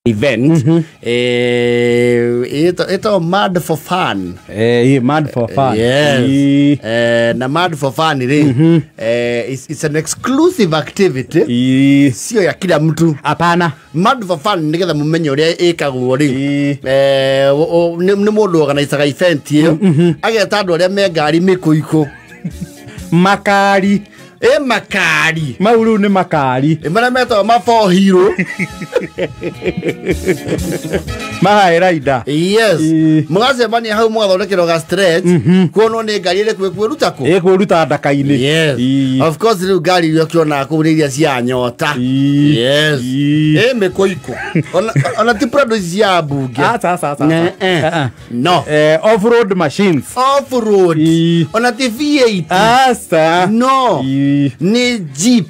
Event ĩtagwo Mad for Fun. Mad for Fun. Yes. Na Mad for Fun rĩ, it's an exclusive activity, sio ya kila mtu. Hapana. Mad for Fun, nĩgetha mũmenye ũrĩa ĩkagwo rĩ, nĩ mũndũ organizaga event ĩyo, ageta andũ arĩa me ngari mĩkũikũ. Makari. Ĩ makari. Mau rĩu nĩ makari. Ĩ marĩa metagwo ma four hero. Mahairaida. Yes. Mũgacemania hau, mũgathondekerwo ga stretch kuonwo nĩ ngari ĩrĩkũ ĩkwĩruta kũ. Ĩkwĩruta ndaka-inĩ. Yes. Of course, rĩu ngari iria ũkĩonaga kũu nĩ iria cia nyota. Yes. Ĩ mĩkũikũ, ona ti Prado ici cia mbunge. Aca, aca, aca. Ne, eh. No. Off road machines. Off road. Ona ti V8. Aca. No. Nĩ Jeep.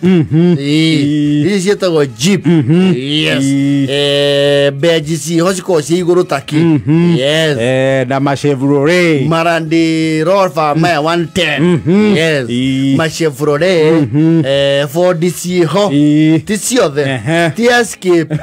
Ici ciĩtagwo Jeep. Yes. Beji ciho cikoragwo ciĩ igũrũ taki. Yes. Na ma Chevrolet. Maland Rover maya 110. Yes. Ma Chevrolet, Ford ciho. Ti ciothe. Ti Escape.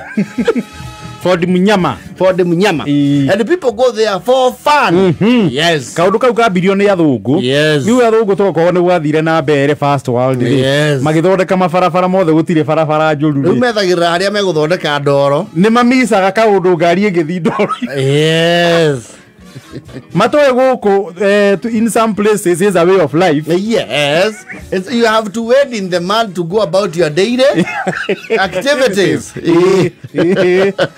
Ford Munyama. Ford Munyama. And people go there for fun. Yes. Kaũndũ kau kambirio nĩ athũngũ. Rĩu athũngũ tokorwo nĩ gwathire na mbere first world rĩ, magĩthondeka mabarabara mothe, gũtirĩ barabara njũru Rĩu rĩ. Methagĩrĩra harĩa megũthondeka ndoro. Nĩ mamicaga kaũndũ ngari ĩngĩthiĩ ndoro. Matoe gũkũ, in some places is a way of life. Yes. You have to wait in the mud to go about your daily activities.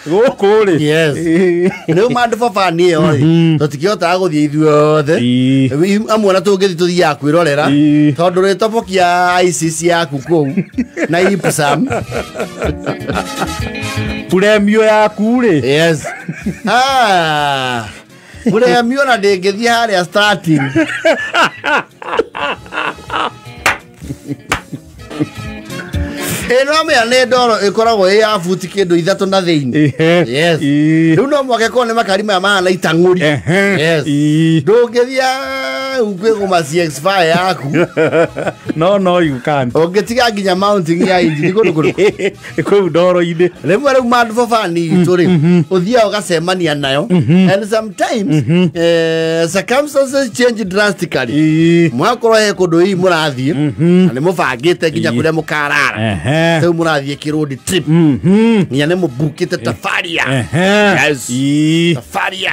Gũkũ rĩ. Yes. Rĩu Mad for Fun ĩyo rĩ, tũtikĩhotaga gũthiĩ ithuothe. Amwe na tũngĩthiĩ tũthiaga kwĩrorera, tondũ rĩtobokia ICC yaku kũu na Ipsam. Premio yaku rĩ. Yes. Ah. Premio na ndĩngĩthiĩ harĩa starting. Ĩno amenya nĩ ndoro ĩkoragwo ĩ ya buti kĩndũ 3 na thĩinĩ. Yes. Rĩu no mwake korwo nĩ makari maya mahana itang'ũri. Yes. Ndũngĩthiĩ kwĩgũma CX5 yaku. No, you can't. Ũngĩtiga nginya mounting ya engine kũndũ kũrĩkũ. Kũu ndoro-inĩ. Rĩmwe rĩu Mad for Fun itũ rĩ, ũthiaga ũgacemania nayo, and sometimes circumstances change drastically. Mwakorwo he kũndũ hihi mũrathiĩ na nĩ mũbangĩte nginya kũrĩa mũkarara. Rĩu mũrathiĩ kĩrũndi trip, nginya nĩ mũbukĩte tafaria. Yes. Tafaria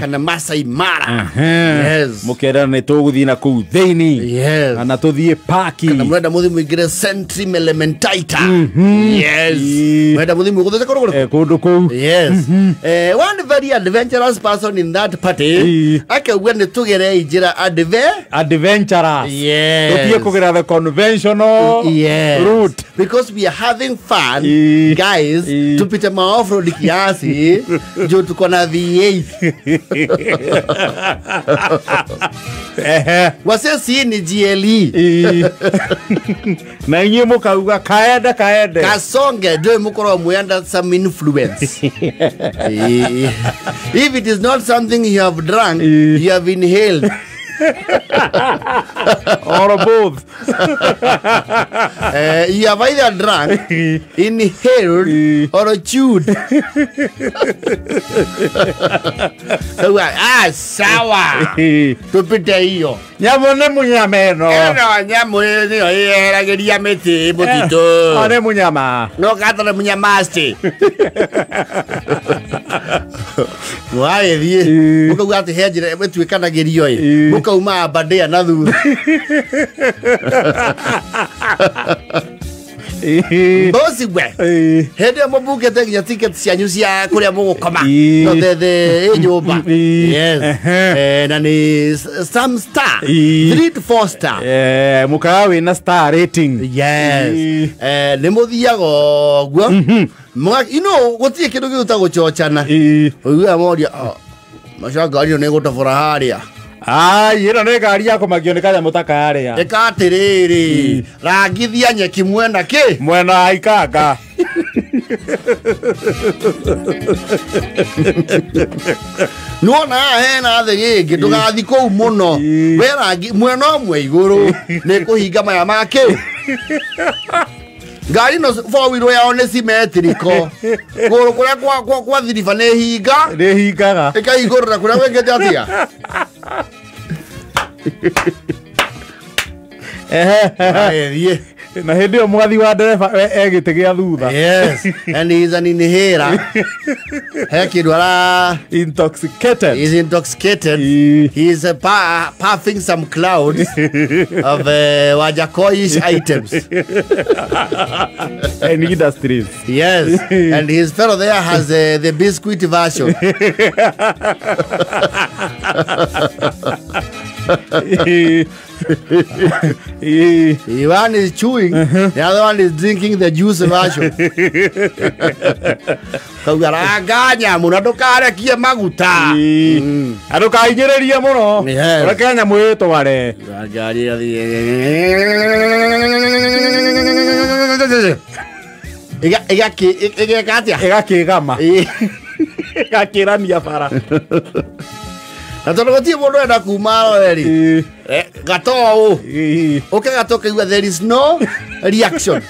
kana Masai Mara. Yes. Mũkera nĩ tũgũthiĩ na kũu thĩinĩ. Kana tũthiĩ paki. Kana mũrenda mũthiĩ mũingĩre Centrim Elementaita. Yes. Mũrenda mũthiĩ mũgũthĩte kũndũ kũrĩkũ? Kũndũ kũu. Yes. One very adventurous person in that party akauga nĩ tũgerei njĩra Adventurous. Yes. Tũtige kũgera the conventional route. Because we are having fun, guys. Tupite ma off-road kiasi juu tuko na V8. Wase si ni GLE. Na inyuĩ mũkauga kaende kaende. Kasonge ndio mukorwo mwenda some influence. If it is not something you have drunk, you have inhaled. Or both. You have either drunk, inhaled, or chewed. So, sawa. Tupite hiyo. Nyamũ nĩ mũnyama ĩno. Ĩno nyamũ nĩyo ĩheragĩria mĩtĩ mũtitũ. O nĩ mũnyama. No katara mũnyamasti. Mwagĩthiĩ mũkauga atĩ he njĩra ĩtuĩkanagĩrio ĩ, mũkauma Aberdare na thutha. Mbosi we. Hĩndĩ ĩyo mũbukĩte nginya ticket cianyu cia kũrĩa mũgũkoma. No the ĩ nyũmba. Yes. Na nĩ some star. 3 to 4 star. Mũkaga wĩna star rating. Yes. Nĩ mũthiaga ũguo. You know, gũtirĩ kĩndũ kĩu ta gũchochana. Ũiguaga moria, "Oh, maca ngari ĩyo nĩ ĩgũtobora harĩa." Ai, ĩno nĩ ngari ya kũmakio nĩ kanyamũ ta karĩa. Ĩka atĩrĩrĩ, rangithia nyeki mwena kĩ? Mwena wa ikanga. Nĩwona haha hena thĩ gĩngĩ, ndũgathiĩ kũu mũno. We rangi mwena ũmwe igũrũ nĩ kũhinga maya ma kĩ? Ngari no four wheel yao nĩ symmetrical. Kũgũrũ kũrĩa kwa thiriba nĩ hinga. Nĩ hingaga. Ĩkaigũrũra kũrĩa gwĩkĩte atĩa? Ehe. Na hĩndĩ ĩyo mwathi wa ndereba e gĩtĩ gĩa thutha. Yes, and he is an inhaler. He kĩndũ ara intoxicated. He is intoxicated. He is puffing some clouds of Wajakoish items. And industries. Yes, and his fellow there has the biscuit version. One is chewing, the other one is drinking the juice version. Kaugara muno ndukarekie maguta. Andukahinyĩrĩrie mũno. Ũreke nyamũ ĩtware. Ngari ĩgeka atĩa? Ĩgakĩgama. Ĩgakĩrania bara. Na tondũ gũtirĩ mũndũ enda kuma rĩ gatoo ũke gatoo kaigua there is no reaction.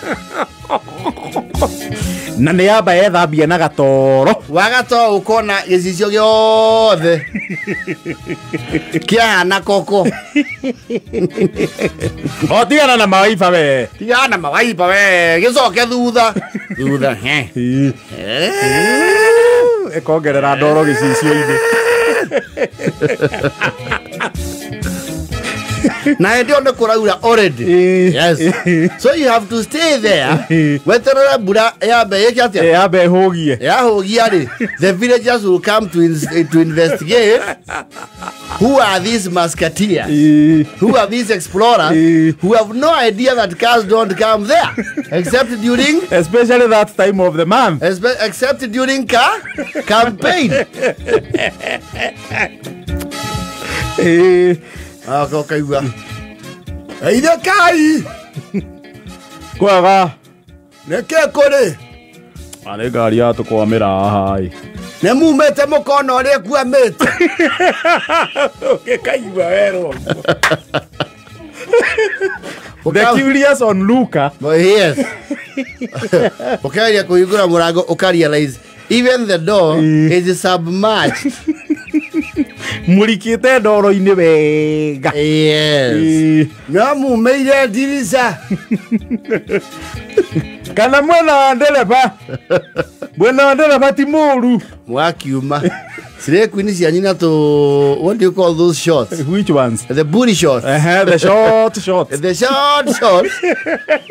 Na nĩ yamba yethambia na gatoro. Wa gatoo ũkona gĩcicio gĩothe kĩahana koko. O tigana na mawaiba we. Tigana na mawaiba we. Gĩcoke thutha. Thutha he. Ĩkongerera ndoro gĩcicio-inĩ. Na hĩndĩ ĩyo nĩ kũraura already. Yes. So you have to stay there. Weterere mbura yambe ĩke atĩa? Yambe ĩhũgie. Yahũgia rĩ, the villagers will come to investigate who are these musketeers, who are these explorers who have no idea that cars don't come there except during, especially that time of the month, except during car campaign. Akaigua ithe kai kwaga nĩkĩ kũrĩ arĩ ngari yatũkwamĩra haha ĩ nĩ mumĩte mũkona ũrĩa ĩkuamĩte. Ũngĩkaigua werwo The curious on Luka. Yes. Ũkageria kũhingũra mũrango ũkarealize even the door is submerged. Mũrikĩte ndoro-inĩ wega. Yes. No mumĩire ndirica. Kana mwena wa ndereba. Mwena wa ndereba ti mũru. Mwakiuma. Sire queen cianyu na to, what do you call those shorts? Which ones? The booty shorts. The short shorts. The short shorts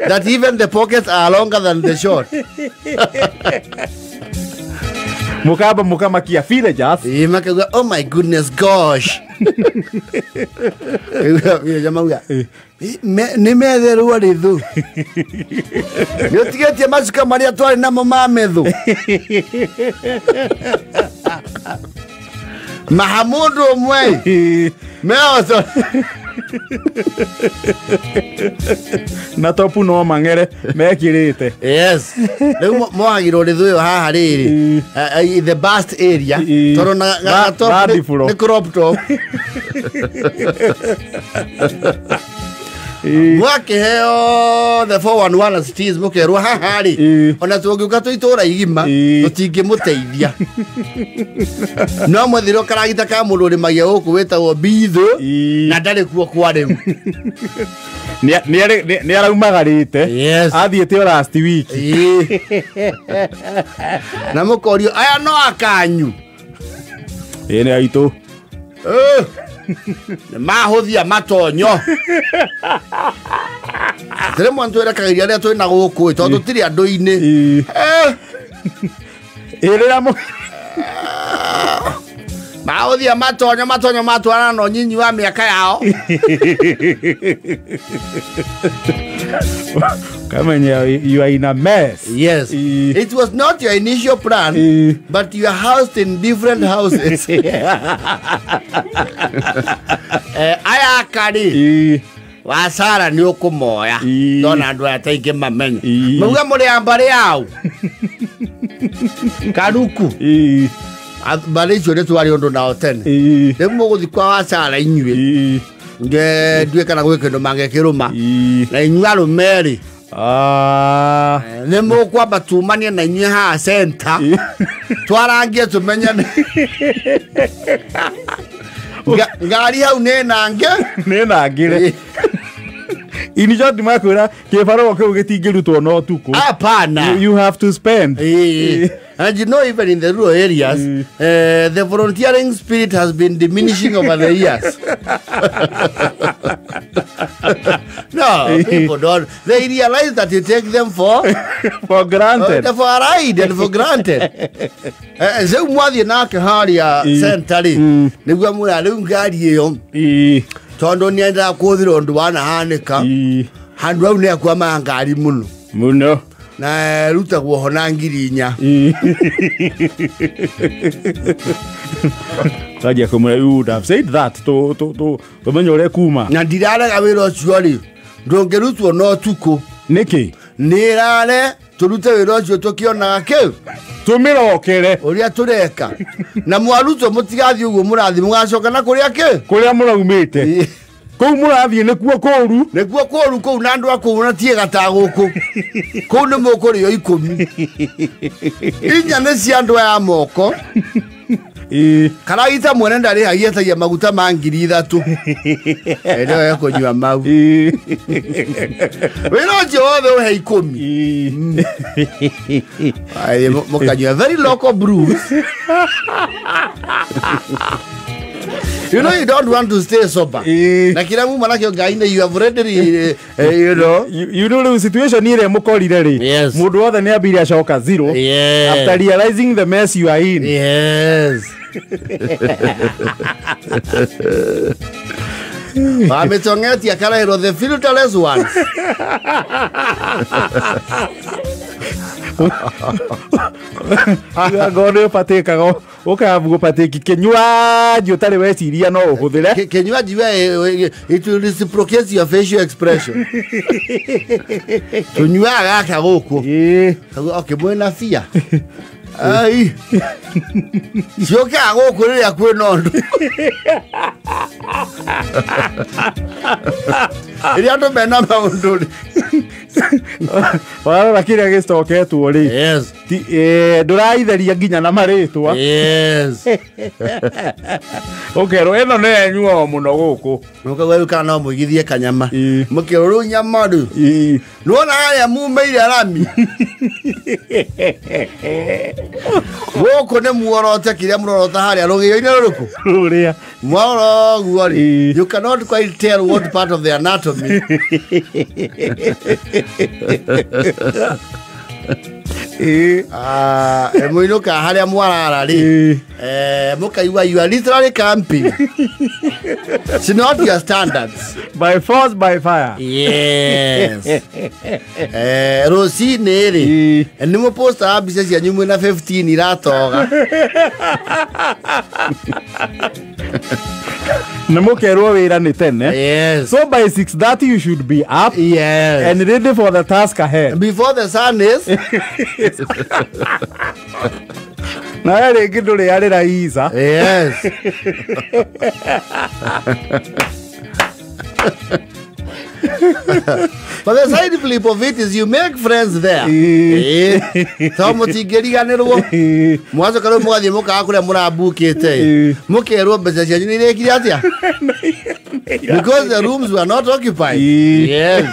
that even the pockets are longer than the short. Mukaba mukamakia villagers. Oh my goodness gosh. Nĩ metherwo rĩthũ. Nĩ ũtigĩtie macuka marĩa twarĩ namo ma methũ. Mahamudu ũmwe. Meoto. Na topu no mang'ere mekĩrĩte. Yes. Rĩu mohagirwo rĩthũ ĩyo haha rĩrĩ the bust area tondũ na top nĩ crop top. Mwakĩheo the 411 cities mũkerwo haha rĩ ona tũngĩũka twĩ itũũra igima tũtingĩmũteithia. No mwethirwo karagita ka mũndũ ũrĩmagia gũkũ wĩtagwo Mbithũ na ndarĩ kuo kwa rĩu. Nĩ araumagarĩte. Yes. Athiĩte o last week. Na mũkorio aya no akanyu. Ĩ nĩ aitũ. Nĩ mahũthia matonyo. Rĩmwe nĩtwĩrekagĩria arĩa twĩna gũkũ tondũ tũtirĩ andũ-inĩ. Ĩ rĩrĩa mahũthia matonyo matonyo matwarana na ũnyinyi wa mĩaka yao. Kamenya, you are in a mess. Yes. It was not your initial plan, but you are housed in different houses. Aya kari wasara nĩ ũkũmoya ndona andũ aya taingĩ mamenya mauga mũrĩ a mbarĩ yao Karuku mbarĩ icio nĩ twarĩ ũndũ nao tene rĩu mũgũthiĩ kwa wasara inyuĩ nge nduĩ kana gwĩ kĩndũ mangĩkĩrũma na inyuĩ arũme rĩ Nĩ mũkwamba tumanie na inyuĩ haha center twarangie tũmenyane. Ngari hau nĩ nange nĩ nangire. In short makwĩra kĩbarũa kĩu gĩtingĩrutwo na ũtukũ. Hapana. You have to spend. And you know, even in the rural areas, the volunteering spirit has been diminishing over the years. No, people don't. They realize that you take them for for granted. For a ride and for granted. Rĩu mwathiĩ nake harĩa center rĩ, nĩguo mwĩra rĩu ngari ĩyo tondũ nĩendaga kũhũthĩra ũndũ wanahanĩka handũ hau nĩakwamaga ngari mũno mũno na rutagwo ho na 4,000. Twagia kũmwĩra you would have said that to tũmenye ũrĩa kuma. Na ndirarega wĩra ũcio rĩ, ndũngĩrutwo na ũtukũ. Nĩkĩ? Nĩrare tũrute wĩra ũcio tũkĩonaga kĩu tũmĩrokere ũrĩa tũreka. Na mwarutwo mũtigathiĩ ũguo mũrathiĩ mũgacoka na kũrĩa kĩ kũrĩa mũraumĩte. Kũu mũrathiĩ nĩkuo kũũru. Nĩkuo kũũru kũu na andũ a kũu na tiega ta gũkũ. Kũu nĩ mũkũrĩo 10. 4 nĩ cia andũ aya moko. Karagita mwene ndarĩhagia etagia maguta ma 3,000. Ĩrĩa ekũnyua mau. Wĩra ũcio wothe ũhe 10. Ai mũkanyua very local brews. You know you don't want to stay sober. Na kila muma nakio ngai you have already you know. You know the situation ire mukorire ri. Mundu wothe ni ambire acoka zero. Yes. After realizing the mess you are in. Yes. Wametongeti akarairo the filterless ones. Ngoro ũbatĩkaga ũkabu gũbatĩki kĩnywaji ũtarĩ weciria no ũhũthĩre kĩnywaji we it will reciprocate your facial expression. Tũnyuaga gaka gũkũ. Okay, mwĩna bia. Ai. Ciũkaga gũkũ rĩrĩa kwĩna ũndũ. Rĩrĩa andũ mena maũndũ rĩ. Warora kĩrĩa gĩcoketwo rĩ. Yes. Ndũraitheria nginya na marĩtwa. Yes. Ũkerwo ĩno nĩ yenyuo mũno gũkũ. Mũkauga rĩu kana no mũigithie kanyama. Mũkerwo rĩu nyama rĩu. Nĩwona harĩa mumĩire rami. Gũkũ nĩ muorote kĩrĩa mũrorota harĩa rũgĩo-inĩ rũrĩkũ? Rũrĩa. Mwarora ũguo rĩ. You cannot quite tell what part of the anatomy. Mũinũka harĩa mwarara rĩ, mũkaigua you are literally camping. It's not your standards. By force, by fire. Yes. Rũcinĩ rĩ, nĩ mũpostaga mbica cianyu mwĩna 15 iratoga. Na mũkerwo wĩra nĩ tene. Yes. So by 6:30 you should be up. Yes. And ready for the task ahead. Before the sun is. Na rĩngĩ ndũrĩ arĩra iza. Yes. But the side flip of it is you make friends there. So mũtingĩriganĩrwo. Mwacoka rĩu mũgathiĩ mũkaga kũrĩa mũrambukĩte. Mũkerwo mbeca cianyu nĩ irĩkire atĩa? Because the rooms were not occupied. Yes.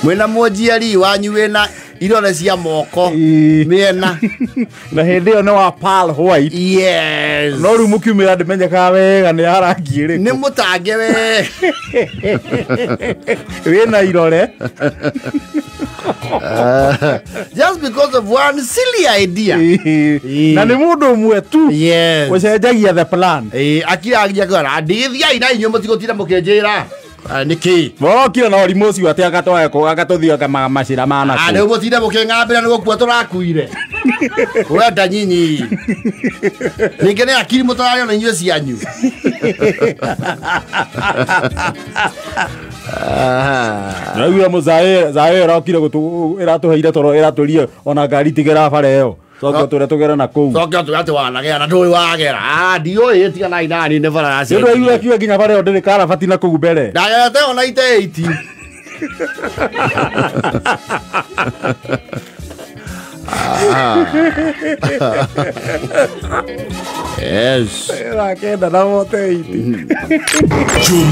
Mwĩna mũnjiari wanyu wĩna irore cia moko mĩena. Na hĩndĩ ĩyo nĩ wa pearl white. Yes. No rĩu mũkiumĩra ndĩmenyekaga wega nĩ ya rangi ĩrĩkũ. Nĩ mũtange we. Wĩna irore. Just because of one silly idea. Na nĩ mũndũ ũmwe tu. Yes. Ũcenjagia the plan. Akiragia kwĩra ndĩthiai na inyuĩ mũtigũtinda mũkĩnjĩra. Nĩkĩ? Morokire na ũrimũ ũcio atĩ agatũthiaga macĩra ma nakũu. Rĩu mũtinde mũkĩng'ambĩra nĩ gũkua tũrakuire. Wenda nyinyi. Ningĩ nĩ akiri mũtarario na inyuĩ cianyu. Naiguire mũzae ĩrokire ĩratũheire toro ĩratũrie ona ngari tigĩra bara ĩyo. Coke tũrĩa tũgere na kũu. Coke ũtwĩre atĩ wanagera na ndũĩ wagera. Ah, ndiũĩ tiga nai nani nĩ bara Nĩ ũndũ waigua akiuga nginya bara ĩyo ndĩrĩ karabati na kũu mbere. Ndagerete ona ite 80. Yes. 9 na 48.